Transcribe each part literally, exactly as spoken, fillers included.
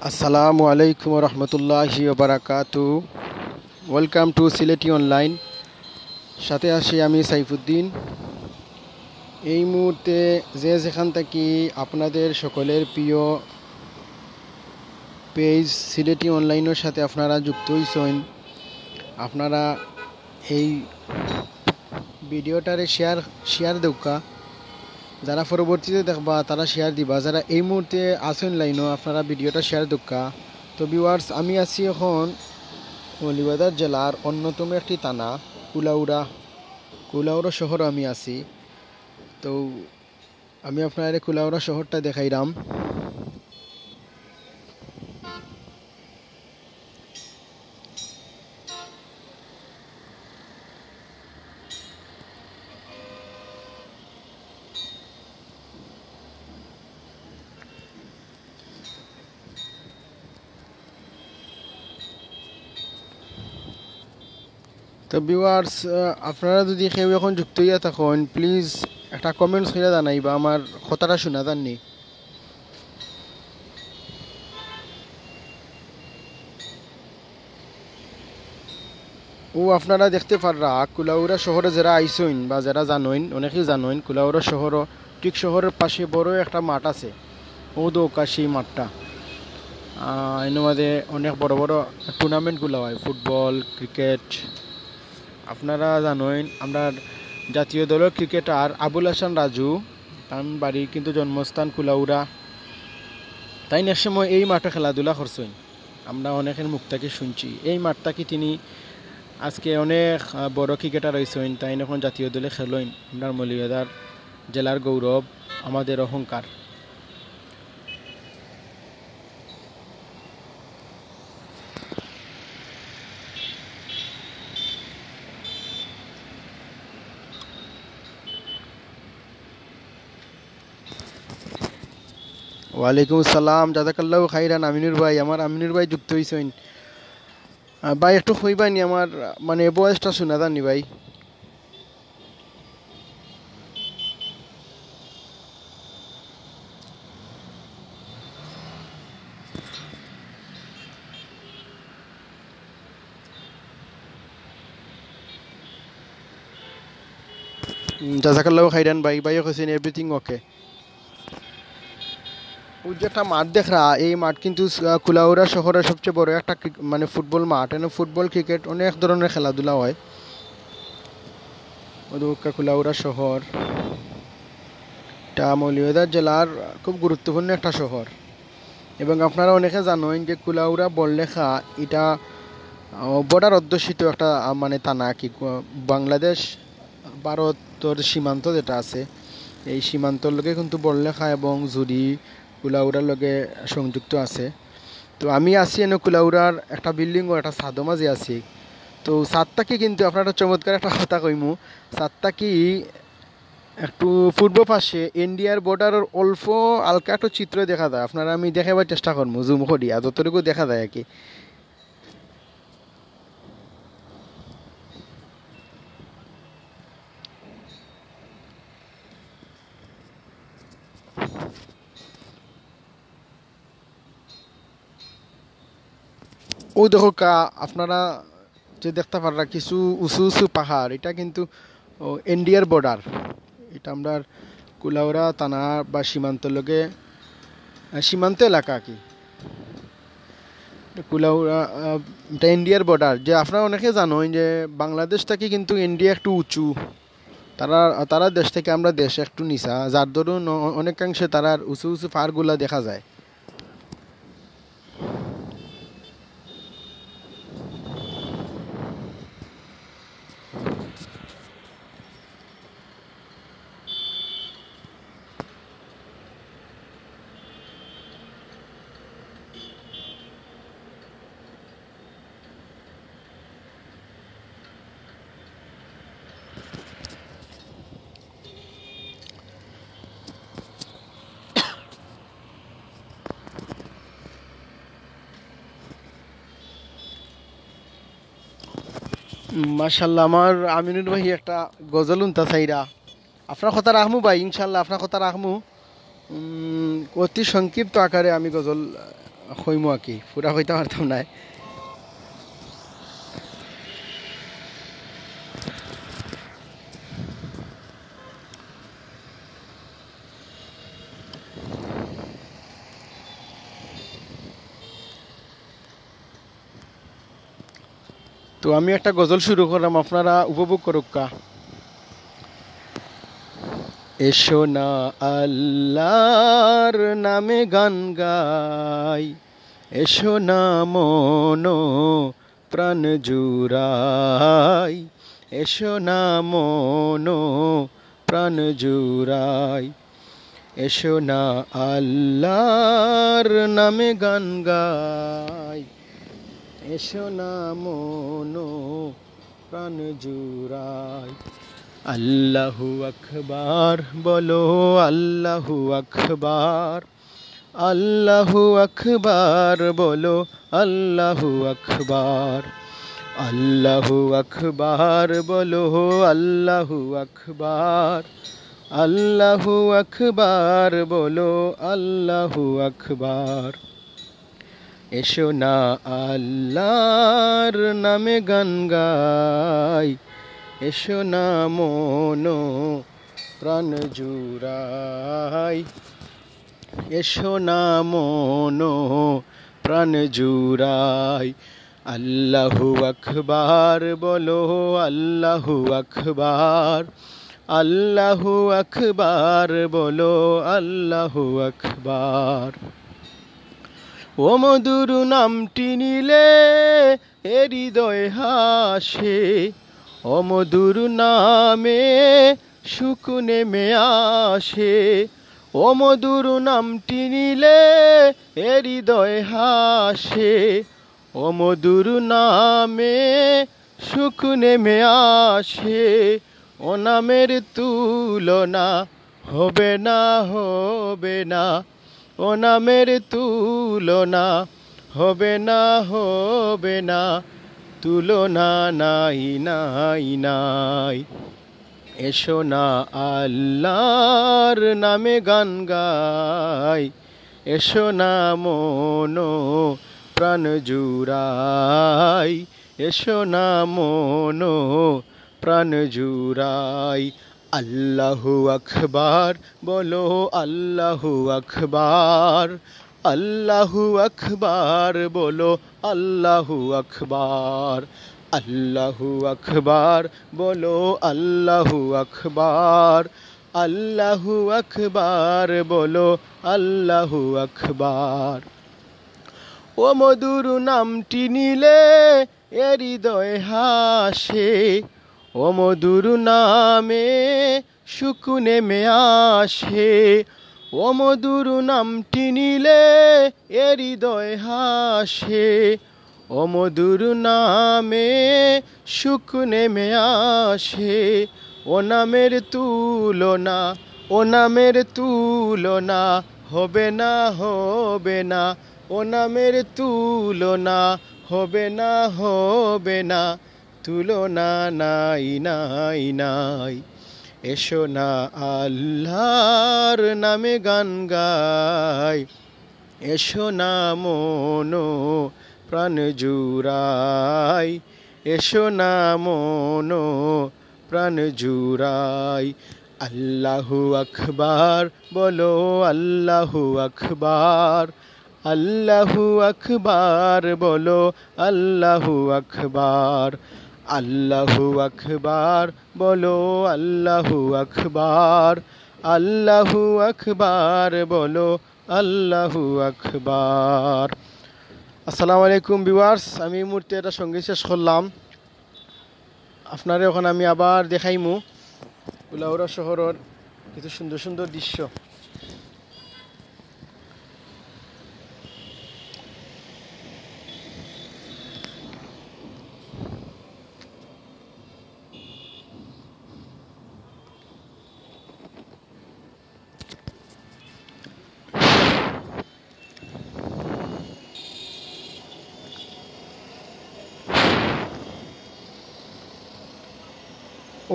আসসালামু আলাইকুম রহমতুল্লাহি ওবারাকাতু। Welcome to সিলেটি অনলাইন। সাথে আছি আমি সাইফুদ্দিন। এই মুহূর্তে যে যেখান থাকি আপনাদের সকলের প্রিয় পেজ সিলেটি অনলাইনের সাথে আপনারা যুক্ত হইছেন, আপনারা এই ভিডিওটারে শেয়ার শেয়ার দেউক্কা। যারা পরবর্তীতে দেখবা, তারা শেয়ার দিবা। যারা এই মুহূর্তে আছেন লাইনও, আপনারা ভিডিওটা শেয়ার দেউক্কা। তো ভিউয়ার্স, আমি আছি এখন মৌলভীবাজার জেলার অন্যতম একটি থানা, কুলাউড়া। কুলাউড়া শহরে আমি আছি। তো আমি আপনারে কুলাউড়া শহরটা দেখাইরাম। তো ভিউয়ার্স, আহ, আপনারা যদি কেউ এখন যুক্ত হইয়া থাকেন, প্লিজ একটা কমেন্টস করে জানাইবা, আমার কথাটা শোনা যার নি। ও আপনারা দেখতে পাররা, কুলাউড়া শহরে যারা আইছইন বা যারা জানইন, অনেকেই জানইন, কুলাউড়া শহর, ঠিক শহরের পাশে বড় একটা মাঠ আছে। ও দৌকা সেই মাঠটা। আহ, এর মাঝে অনেক বড় বড় টুর্নামেন্টগুলো হয়, ফুটবল, ক্রিকেট। আপনারা জানইন, আমরা জাতীয় দলের ক্রিকেটার আবুল হাসান রাজু, তার বাড়ি কিন্তু জন্মস্থান কুলাউড়া। তাইন এক সময় এই মাঠে খেলাধুলা করছইন, আমরা অনেকের মুখ থাকি শুনছি। এই মাঠ থাকি তিনি আজকে অনেক, আহ, বড় ক্রিকেটার হইছইন, তাইন এখন জাতীয় দলে খেলইন। আমরা মৌলভীবাজার জেলার গৌরব, আমাদের অহংকার। ওয়ালাইকুম আসসালাম, জাযাকাল্লাহু খাইরান আমিনুর ভাই। আমার আমিনুর ভাই যুক্ত হইছইন। আহ, ভাই, একটু কইবা নি, আমার, মানে, ভয়েসটা শোনা যার নি ভাই। উম, জাযাকাল্লাহু খাইরান ভাই। ভাইও কইছেন everything okay। ওই যে একটা মাঠ দেখরা, এই মাঠ কিন্তু, আহ, কুলাউড়া শহরের সবচেয়ে বড় একটা ক্রিক-, মানে, ফুটবল মাঠ। এনে ফুটবল, ক্রিকেট, অনেক ধরনের খেলাধুলা হয়। ওই দৌকা কুলাউড়া শহর, এটা মৌলভীবাজার জেলার খুব গুরুত্বপূর্ণ একটা শহর। এবং আপনারা অনেকে জানইন যে কুলাউড়া বড়লেখা, এটা, আহ, বর্ডার অধ্যুষিত একটা, আহ, মানে, থানা আর কি। কু-, বাংলাদেশ ভারতর সীমান্ত যেটা আছে, এই সীমান্তর লগে কিন্তু বড়লেখা এবং জুড়ি কুলাউড়ার লগে সংযুক্ত আছে। তো আমি আছি এনে কুলাউড়ার একটা বিল্ডিং ও একটা ছাদর মাঝে আছি। তো ছাদ থাকি কিন্তু আপনারা চমৎকার একটা কথা কইমু, ছাদ থাকি একটু পূর্ব পাশে ইন্ডিয়ার বর্ডারের অল্প হালকা একটু চিত্র দেখা যায়। আপনারা আমি দেখাবার চেষ্টা করমু, জুম করিয়া যতটুকু দেখা যায় আর কি। ও দেখো কা, আপনারা যে দেখতে পাররা কিছু উঁচু উঁচু পাহাড়, এটা কিন্তু, ও, ইন্ডিয়ার বর্ডার। এটা আমরার কুলাউড়া থানা বা সীমান্ত লগে, আহ, সীমান্ত এলাকা আর কি। কুলাউড়া, আহ, এটা ইন্ডিয়ার বর্ডার। যে আপনারা অনেকে জানইন যে বাংলাদেশ থাকি কিন্তু ইন্ডিয়া একটু উঁচু, তারা, তারা দেশ থাকি আমরা দেশ একটু নিচা, যার দরুন অ-, অনেকাংশে তারার উঁচু উঁচু পাহাড়গুলা দেখা যায়। মাশাআল্লাহ, আমার আমিনুর ভাই একটা গজল হুনতা চাইরা। আপনার কথা রাখমু ভাই, ইনশাআল্লাহ আপনার কথা রাখমু। উম, অতি সংক্ষিপ্ত আকারে আমি গজল, আহ, কইমু আর কি, পুরা কইতাম পারতাম নায়। তো আমি একটা গজল শুরু করলাম, আপনারা উপভোগ করুক্কা। এসো না আল্লাহর নামে গান গাই, এসো না মন প্রাণ জুড়াই, এসো না মন প্রাণ জুড়াই, এসো না আল্লাহর নামে গান গাই, এসো না মন প্রাণ জুড়াই। আল্লাহু আকবার বলো, আল্লাহু আকবার, আল্লাহু আকবার বলো, আল্লাহু আকবার, আল্লাহু আকবার বলো, আল্লাহু আকবার, আল্লাহু আকবার বলো, আল্লাহু আকবার। এসো না আল্লাহর নামে গান গাই, এসো না মন প্রাণ জুড়াই, এসো না মন প্রাণ জুড়াই। আল্লাহু আকবার বলো, আল্লাহু আকবার, আল্লাহু আকবার বলো, আল্লাহু আকবার। ও মধুর নামটি নিলে এ হৃদয় হাসে, ও মধুর নামে সুখ নেমে আসে। ও মধুর নামটি নিলে এ হৃদয় হাসে, ও মধুর নামে সুখ নেমে আসে। ও নামের তুলনা হবে না, হবে না, ও নামের তুলনা হবে না, হবে না, তুলনা নাই, নাই, নাই। এসো না আল্লাহর নামে গান গাই, এসো না মন প্রাণ জুড়াই, এসো না মন প্রাণ জুড়াই। আল্লাহু আকবার বলো, আল্লাহু আকবার, আল্লাহু আকবার বলো, আল্লাহু আকবার, আল্লাহু আকবার বলো, আল্লাহু আকবার, আল্লাহু আকবার বলো, আল্লাহু আকবার। ও মধুর নামটি নিলে এ হৃদয় হাসে, ও মধুর নামে সুখ নেমে আসে। ও মধুর নামটি নিলে এ হৃদয় হাসে, ও মধুর নামে সুখ নেমে আসে। ও নামের তুলনা, ও নামের তুলনা হবে না, হবে না, ও নামের তুলনা হবে না, হবে না, তুলনা নাই, নাই, নাই। এসো না আল্লাহর নামে গান গাই, এসো না মন প্রাণ জুড়াই, এসো না মন প্রাণ জুড়াই। আল্লাহু আকবার বলো, আল্লাহু আকবার, আল্লাহু আকবার বলো, আল্লাহু আকবার, আল্লাহু আকবার বলো, আল্লাহু আকবার, আল্লাহু আকবার বলো, আল্লাহু আকবার। আসসালামু আলাইকুম viewers, আমি এই মুহূর্তে এটা সঙ্গীত শেষ করলাম। আপনারে অখন আমি আবার দেখাইমু উলাউড়া শহরর কিছু সুন্দর সুন্দর দৃশ্য।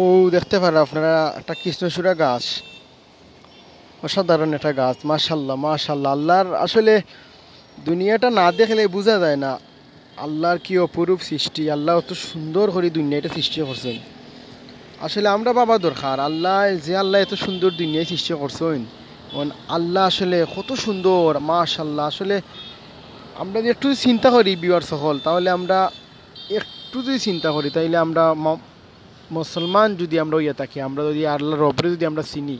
ও দেখতে পারা আপনারা একটা কৃষ্ণচূড়া গাছ, অসাধারণ একটা গাছ। মাশাআল্লাহ, মাশাআল্লাহ। আল্লাহর আসলে দুনিয়াটা না দেখলে বুঝা যায় না আল্লাহর কি অপরূপ সৃষ্টি। আল্লাহ অত সুন্দর করি দুনিয়াটা সৃষ্টি করছইন। আসলে আমরা ভাবা দরকার, আল্লাহ, যে আল্লাহ এত সুন্দর দুনিয়া সৃষ্টি করছইন, অন আল্লাহ আসলে কত সুন্দর, মাশাআল্লাহ। আসলে আমরা যদি একটু চিন্তা করি, ভিউয়ার্স সকল, তাহলে আমরা একটু যদি চিন্তা করি, তাইলে আমরা ম-, মুসলমান যদি আমরা অইয়া থাকি, আমরা যদি আল্লাহর রবরে যদি আমরা চিনি,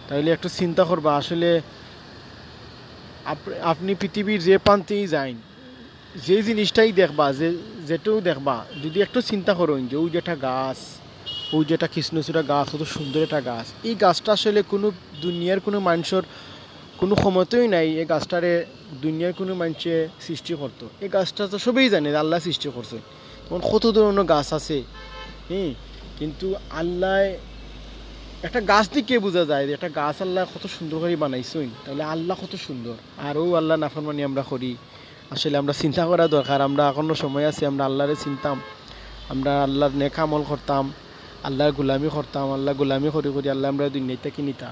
তাইলে একটু চিন্তা করবা। আসলে আপ-, আপনি পৃথিবীর যে প্রান্তেই যাইন, যে জিনিসটাই দেখবা, যে, যেটাও দেখবা, যদি একটু চিন্তা করইন যে অউ যে একটা গাছ, অউ যে একটা কৃষ্ণচূড়া গাছ, অত সুন্দর একটা গাছ, এই গাছটা আসলে কোনো দুনিয়ার কোনো মানুষের কোনো ক্ষমতাই নাই এই গাছটারে দুনিয়ার কোনো মানুষে সৃষ্টি করতো। এই গাছটা তো সবেই জানে যে আল্লাহ সৃষ্টি করছে, তখন কত ধরনের গাছ আছে। হ্যাঁ, কিন্তু আল্লাহ, একটা গাছ দেখে বোঝা যায় যে একটা গাছ আল্লাহ কত সুন্দর করি বানাইছইন, তাহলে আল্লাহ কত সুন্দর। আর অউ আল্লাহ নাফরমানি আমরা করি। আসলে আমরা চিন্তা করা দরকার, আমরা এখনো সময় আছে, আমরা আল্লাহরে চিনতাম, আমরা আল্লাহর নেক আমল করতাম, আল্লাহর গোলামি করতাম, আল্লাহর গোলামি করি করি আল্লাহ আমরা দুনিয়া থাকি নিতা।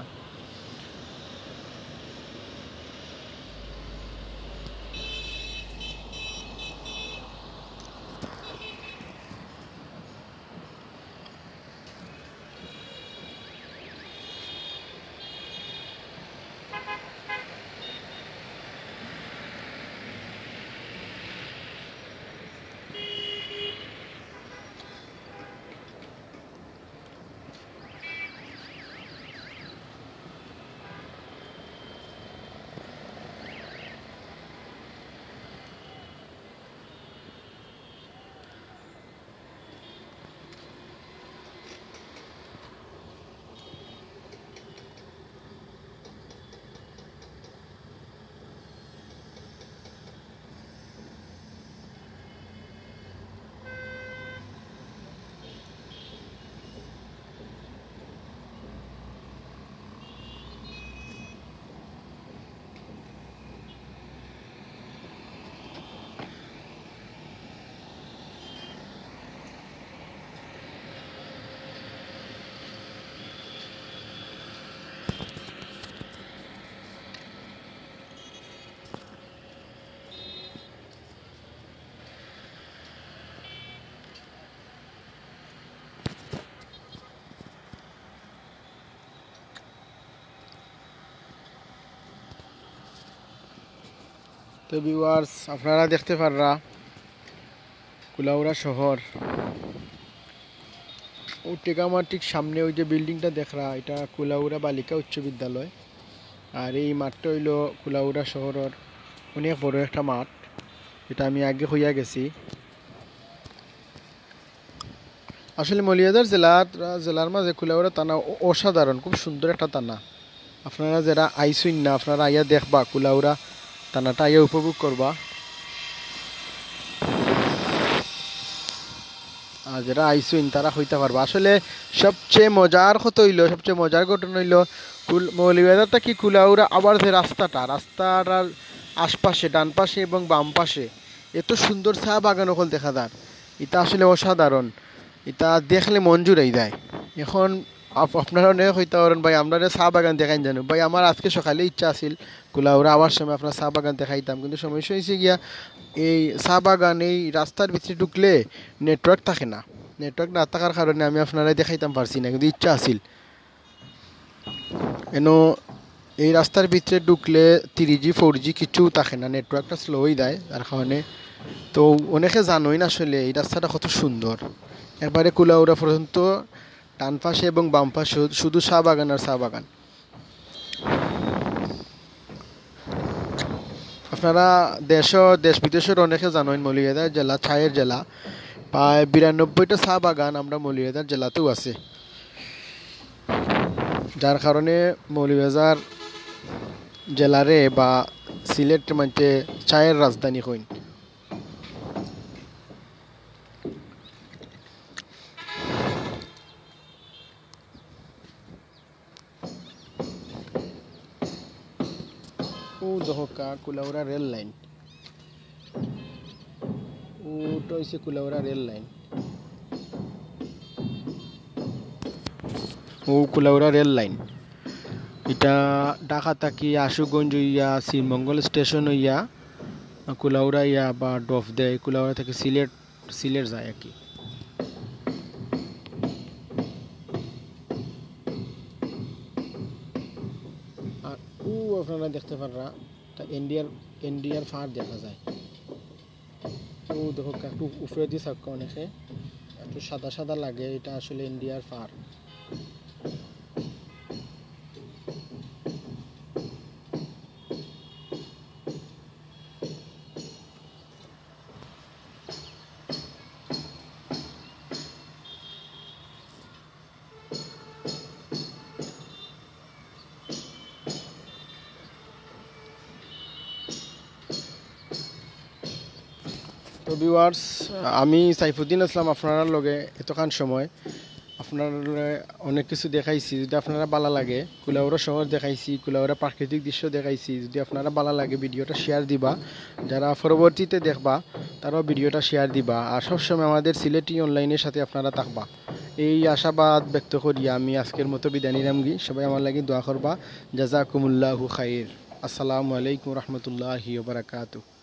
তো ভিউয়ার্স, আপনারা দেখতে পাররা কুলাউড়া শহর। অউ টেকামার ঠিক সামনে অউ যে বিল্ডিংটা দেখরা, ইটা কুলাউড়া বালিকা উচ্চ বিদ্যালয়। আর এই মাঠটা অইলো কুলাউড়া শহরর অনেক বড় একটা মাঠ, ইটা আমি আগে কইয়া গেছি। আসলে মৌলভীবাজার জেলার, জেলার মাঝে কুলাউড়া থানা অ-, অসাধারণ, খুব সুন্দর একটা থানা। আপনারা যেরা আইছইন না, আপনারা আইয়া দেখবা, কুলাউড়া থানাটা আইয়া উপভোগ করবা। আর যেরা আইছইন, তারা কইতা পারবা। আসলে সবচেয়ে মজার কথা অইলো, সবচেয়ে মজার ঘটনা অইলো, কুল-, মৌলভীবাজার থাকি কুলাউড়া আবার যে রাস্তাটা, রাস্তাটার আশপাশে, ডান পাশে এবং বাম পাশে এত সুন্দর চা বাগান অকল দেখা যার, ইটা আসলে অসাধারণ। ইটা দেখলে মন জুড়াই যায়। এখন আপ-, আপনারা অনেকে কইতা পারইন, "ভাই, আমরারে চা বাগান দেখাইন জানো।" ভাই, আমার আজকে সকালে ইচ্ছা আছিল কুলাউড়া আওয়ার সময় আপনার চা বাগান দেখাইতাম, কিন্তু সমস্যা অইছে গিয়া, এই চা বাগান, এই রাস্তার ভিতরে ঢুকলে নেটওয়ার্ক থাকে না। নেটওয়ার্ক না থাকার কারণে আমি আপনারে দেখাইতাম পারছি না, কিন্তু ইচ্ছা আছিল। এনো এই রাস্তার ভিতরে ঢুকলে থ্রি জি, ফোর জি কিচ্ছু থাকে না, নেটওয়ার্কটা স্লো অই যায়, যার কারণে। তো অনেকে জানোই না আসলে এই রাস্তাটা কত সুন্দর। একবারে কুলাউড়া পর্যন্ত ডান পাশে এবং বাম পাশে শু-, শুধু চা বাগান আর চা বাগান। আপনারা দেশ, দেশ বিদেশের অনেকে জানোইন মৌলভীবাজার জেলা চায়ের জেলা। প্রায় বিরানব্বইটা চা বাগান আমরা মৌলভীবাজার জেলাতেও আছে, যার কারণে মৌলভীবাজার জেলারে বা সিলেট মানষে চায়ের রাজধানী কইন। ও দেখো কা কুলাউড়া রেল লাইন। ওটা হইছে কুলাউড়া রেল লাইন। ও কুলাউড়া রেল লাইন। ইটা ঢাকা থাকি আশুগঞ্জ অইয়া শ্রীমঙ্গল স্টেশন অইয়া কুলাউড়া ইয়া বা ডফ দেয়, কুলাউড়া থাকি সিলেট, সিলেট যায় আর কি। আর ও আপনারা দেখতে পাররা, তা ইন্ডিয়ার, ইন্ডিয়ার পার দেখা যায়। ও দেখো, একটু উপরেদি চাউক্কা অনেকে, একটু সাদা সাদা লাগে, ইটা আসলে ইন্ডিয়ার পার। তো ভিউয়ার্স, আমি সাইফুদ্দিন আছলাম আপনারার লগে এতখান সময়। আপনারারে অনেক কিছু দেখাইছি। যদি আপনারার ভালা লাগে, কুলাউড়া শহর দেখাইছি, কুলাউড়া প্রাকৃতিক দৃশ্য দেখাইছি, যদি আপনারার ভালা লাগে ভিডিওটা শেয়ার দিবা, যারা পরবর্তীতে দেখবা তারাও ভিডিওটা শেয়ার দিবা। আর সবসময় আমাদের সিলেটি অনলাইনের সাথে আপনারা থাকবা, এই আশাবাদ ব্যক্ত করিয়া আমি আজকের মতো বিদায় নিলামগি। সবাই আমার লাগি দোয়া করবা। জাযাকুমুল্লাহু খাইর। আসসালামু আলাইকুম রহমতুল্লাহি ওয়া বারাকাতুহু।